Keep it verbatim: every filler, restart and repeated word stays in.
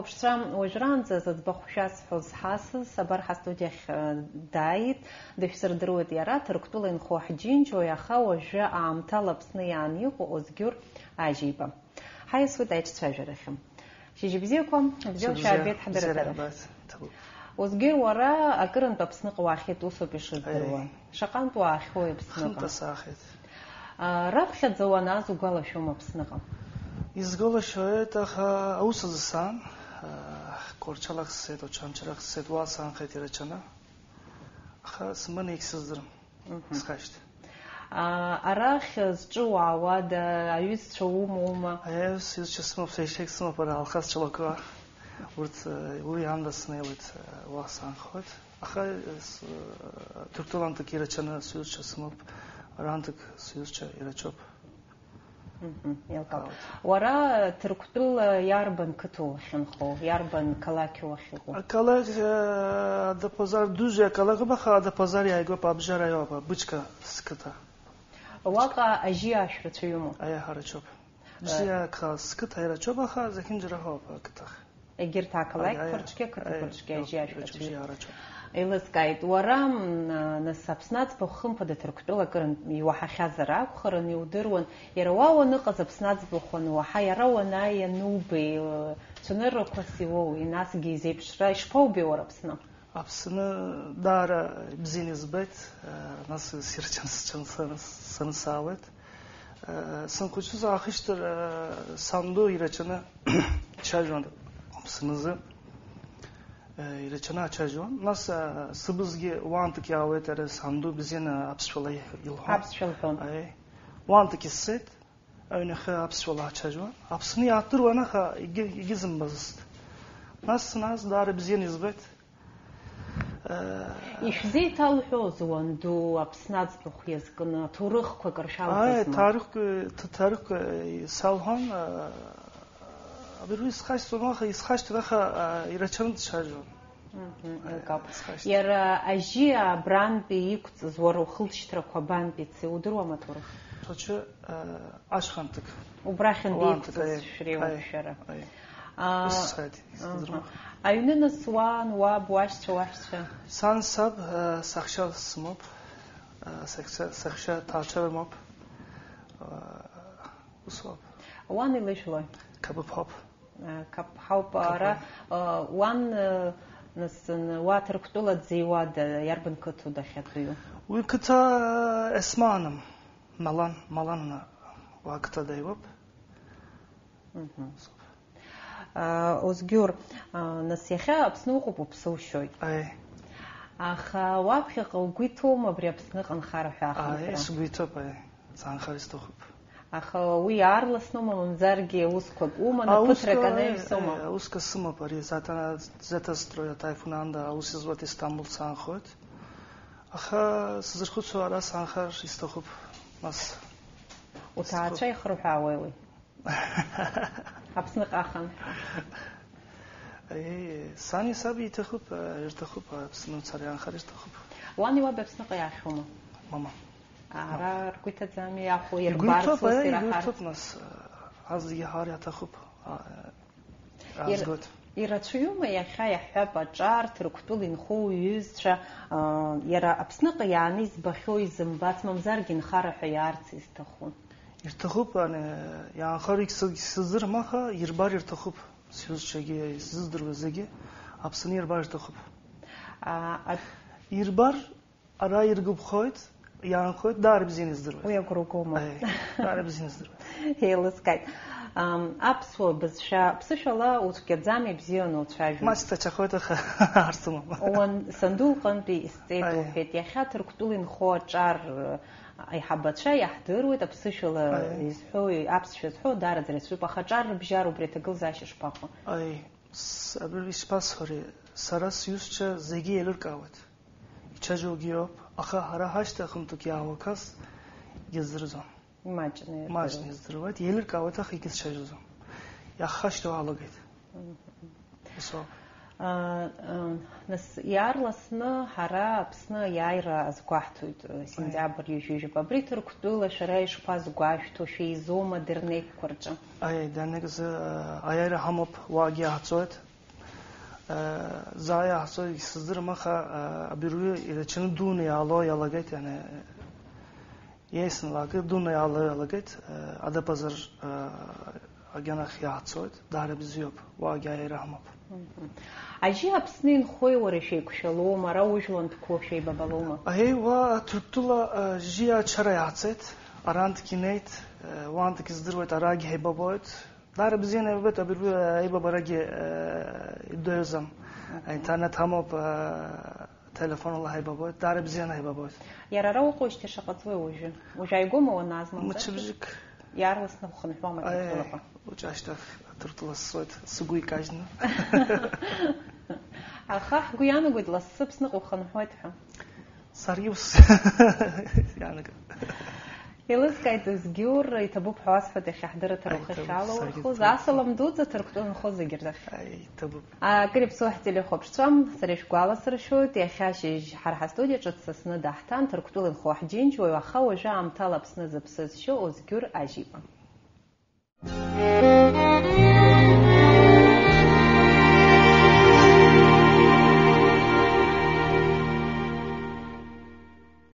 Ԥшцәа, уажәраанӡа зыӡбахә шәасҳәоз ҳасас, абар ҳастудиахь, э, дааит, дышәсырдыруеит иара, Ҭырқәтәыла инхо ҳџьынџьуаҩ, аха уажәы аамҭала Аԥсны иаан иҟоу Озгьур Ажьиба. Ҳаиасуеит аиҿцәажәарахьы. Шьыжьбзиақәа, бзиа шәаабеит ҳдырраҭарахь. Озгьур, уара акырынтә Аԥсныҟа уаахьеит, усоуп ишыздыруа. Аи. Шаҟантә уаахьоуи Аԥсныҟа? Хынтә саахьеит. А, раԥхьаӡа уанааз угәалашәома Аԥсныҟа? Исгәалашәоит, аха аус азы саан, а, Қәарчалахь сцеит, Очамчырахь сцеит, уа саанхеит ирацәаны. Аха сыманы егьсыздырам. Мгм. Схашҭ. А, арахь зҿы уаауада, аҩызцәа умоума? Аиаҩс сҩызцәа сымоуп, сеишьагь сымоуп, ара Алхас Чалакуа. Урҭ, э, уи аанда снеиуеит, э, уа саанхоит. Аха, э, с-, э, Ҭырқәтәылантәык ирацәаны сҩызцәа сымоуп, арантәык сҩызцәа ирацәоуп. Мгм, еилкаауп. Уара Ҭырқәтәыла иарбан қыҭоу уахьынхо, иарбан қалақьу уахьыҟоу? Ақалақь, э, Адапазар, дузиа ақалақь, баха Адапазар иааигәоуп, абжьара иоуп, Бычка сқыҭа. Уаҟа ажьи ашә рацәаҩума? Аиаҳа рацәоуп. Э. Бзиа ка-, сқыҭа ирацәоуп, аха зехьынџьара ҳауп ақыҭах. Егьырҭ ақалақьқәа Аиа, рҿгьы, ақыҭақәа аиа, рҿгьы иоуп, ажьи ашә рацәаҩуп, рацәаҩуп. Бзиа рацәоуп. Еилыскааит. Уара, м, а, нас Аԥсны аӡбахә хымԥада Ҭырқәтәыла акырынтә иуаҳахьазар акәхарын, иудыруан, иара уа уаныҟаз Аԥсны аӡбахә уаныуаҳа, иара уанааи ианубеи, э, цәаныррақәас иуоуи, насгьы изеиԥшра ишԥаубеи уара Аԥсны? Аԥсны даара ибзианы избеит, э, нас сирчын сцәан саны, саны саауеит. Э, сынхәыҷыз аахышьҭыр, э, санду ирацәаны ицәажәон Аԥсны азы. Э, ирацәаны ацәажәон. Нас, э, сыбзгьы уаантәык иаауеит, ара санду бзианы аԥсшәала илҳәон. Аԥсшәа лҳәон. Аи. Уаантәык исцеит, аҩнахьы аԥсшәала ацәажәон. Аԥсны иаатыруан, аха егьи-, егьизымбазт. Нас, нас даара бзианы избеит. Э, Ишәзеиҭалҳәоз, уанду Аԥсны аӡбахә иазкны, аҭоурыхқәа акыр Аи, шәалҳәозма? Ҭарыхк, ҭ-, ҭарыхк, э, салҳәон, э, абыржәы исхашҭуам, аха исхашҭыр, аха, э, ирацәаны дцәажәон. Мгм, Аи, еилкаауп. Исхашҭ. Иара ажьи абрантәи иқәҵыз уара ухылҵшьҭрақәа абантәи цеи, удыруама аҭоурых? Ҽаҽы, э, ашьханҭык. Убрахьынтә Уаантык, иқәҵыз аи, шәреиуоуп аи, шәара. Аи. А, Ус сааит, аха. Исыздырам. Аҩны нас уан, уаб, уашьцәа, уаҳәшьцәа? Сан саб, э, саҳәшьа сымоуп, э, саҳәшьа, саҳәшьа ҭаацәара имоуп, э, ус ауп. Уан илыжәлои? Кабыԥ ауп. Э, Каԥ ҳауп, Каԥ. Ара, э, уан, э, нас, н-, уа Ҭырқәтәыла дзиуада, иарбан қыҭоу дахьатәиу? Уи қыҭа, э, Есмааным, Малан, Маланна уа қыҭа дааиуап. Мгм. А, Озгьур, а, нас иахьа Аԥсны уҟоуп, уԥсы ушьоит. Аи. Аха уаԥхьаҟа угәы иҭоума абри Аԥсныҟа анхара ҳәа Аи, ахынҳәра? Сгәы иҭоуп, аи. Саанхар исҭахуп. Аха уи аарласноума, мамзаргьы усқәак уманы, Аусқәа, ԥыҭрак анаҩсоума? Аи, аусқәа сымоуп, ари Зата-, Зетастрой атайфун аанда аус зуеит, Истамбул саанхоит. Аха сзырхәыцуа ара саанхар исҭахуп, нас. Уҭаацәа ихырҳәаауеи уи? Аԥсныҟа ахынҳәра. Еи, сани саби иҭахуп, ирҭахуп, Аԥсны мцар иаанхар ирҭахуп. Уани уаби Аԥсныҟа иаахьоума? Мама. Ара ргәы иҭаӡами, ахә Игәы ирбарц иҭоуп, ус аи, игәы ираҳар? Иҭоуп, нас, азегьы ҳәар иаҭахуп. А, Ир-, Аазгоит. Ирацәаҩума иахьа иаҳҳәап аҿар, Ҭырқәтәыла инхо уҩызцәа, аа, иара Аԥсныҟа иааны избахьоу изымбац, мамзаргьы нхара ҳәа иаарц изҭаху? Ирҭахуп, ани, иаанхар егьсыз-, сыздырам, аха ирбар ирҭахуп, сҩызцәагьы, исыздыруа зегьы Аԥсны ирбар ирҭахуп. А, а- Ирбар, ара иргәаԥхоит, иаанхоит, даара бзианы издыруеит. Уи агәра угома? Аи, даара бзианы издыруеит. Еилыскааит. Ам, аԥсуа бызшәа, ԥсышәала уцәгьаӡами, бзианы уцәажәоит? Маҷк ҭацәахоит, аха арҭ умам. Уан-, санду лҟынтәи исҵеит Аи. Уҳәеит. Иахьа Ҭырқәтәыла инхо аҿар, э, аиҳабацәа иаҳдыруеит, аԥсышәала Аи. Изҳәо, аԥсшәа зҳәо даараӡа ирацәаҩуп, аха аҿар рыбжьара убри аҭагылазаашьа шԥаҟоу? Аи, с-, абри ишԥасҳәари, сара сҩызцәа зегьы еилыркаауеит. Ицәажәогьы иоуп, аха ҳара ҳашьҭа хынтәык иаауақәаз егьаздырӡом. Имаҷны ирдыруеит. Маҷны издыруеит, еилыркаауеит, аха егьызцәажәаӡом. Иаҳхашҭуа ҳалагеит. Мгм. Ус ауп. А, а, нас, иаарласны ҳара Аԥсны аиааира азгәаҳҭоит, э, Аиеи. Сентиабр ҩажәижәаба. Абри Ҭырқәтәыла шәара ишԥазгәашәҭо, шәеизоума дырнеқьқәа рҿы? Аиеи, дырнеқь азы, э, аиааира ҳамоуп, уаагьы иаҳҵоит. Заа иаҳцо егьсыздырам, аха абыржәы ирацәаны дуны иаало иалагеит, иани, иеснлакы дуны иаало иалагеит, адапазар агьанахь иаҳцоит, даара бзиоуп, уаагьы аира ҳамоуп. Мгм. Ажьи Аԥсны инхои уара шәеиқәшәалоума, ара ужәлантәқәоу шәеибабалоума? Аиеи, уа Ҭырқәтәыла ажьи ачара иаҳцеит, арантәгьы инеит, уантәгьы здыруеит, арагьы ҳаибабоит. Даара бзианы еибабеит, абыржәы аибабарагьы идоуӡам. Аинтернет ҳамоуп, ателефонала ҳаибабоит, даара бзианы ҳаибабоит. Иара ара уҟоижьҭеи шаҟа ҵуеи уажәы? Уажә ааигәоума уанназ, мамзаргьы? Мчыбжьык. Иаарласны ухынҳәуама Ҭырқәтәылаҟа? Уи ашьҭахь Ҭырқәтәыла сцоит, сгәы икажьны. Аха ҳгәы иаанагоит лассы Аԥсныҟа ухынҳәуеит ҳәа. Саргьы ус иаанагоит. Еилыскааит, Озгьур, иҭабуп ҳәа уасҳәоит иахьа ҳдырраҭара Аиҭабуп, ухышәалоурхоз. Саргьы ҭабуп. Асалам дуӡӡа Ҭырқәтәыла инхо зегьы рзы. Аиҭабуп. Акыр иаԥсоу ҳтелехәаԥшцәа, сара ишәгәаласыршәоит, иахьа ашьыжь ҳара ҳастудиаҿы дсасны даҳҭан Ҭырқәтәыла инхо ҳџьынџьуаҩ, аха уажәы аамҭала Аԥсны зыԥсы зшьо Озгьур Ажьиба.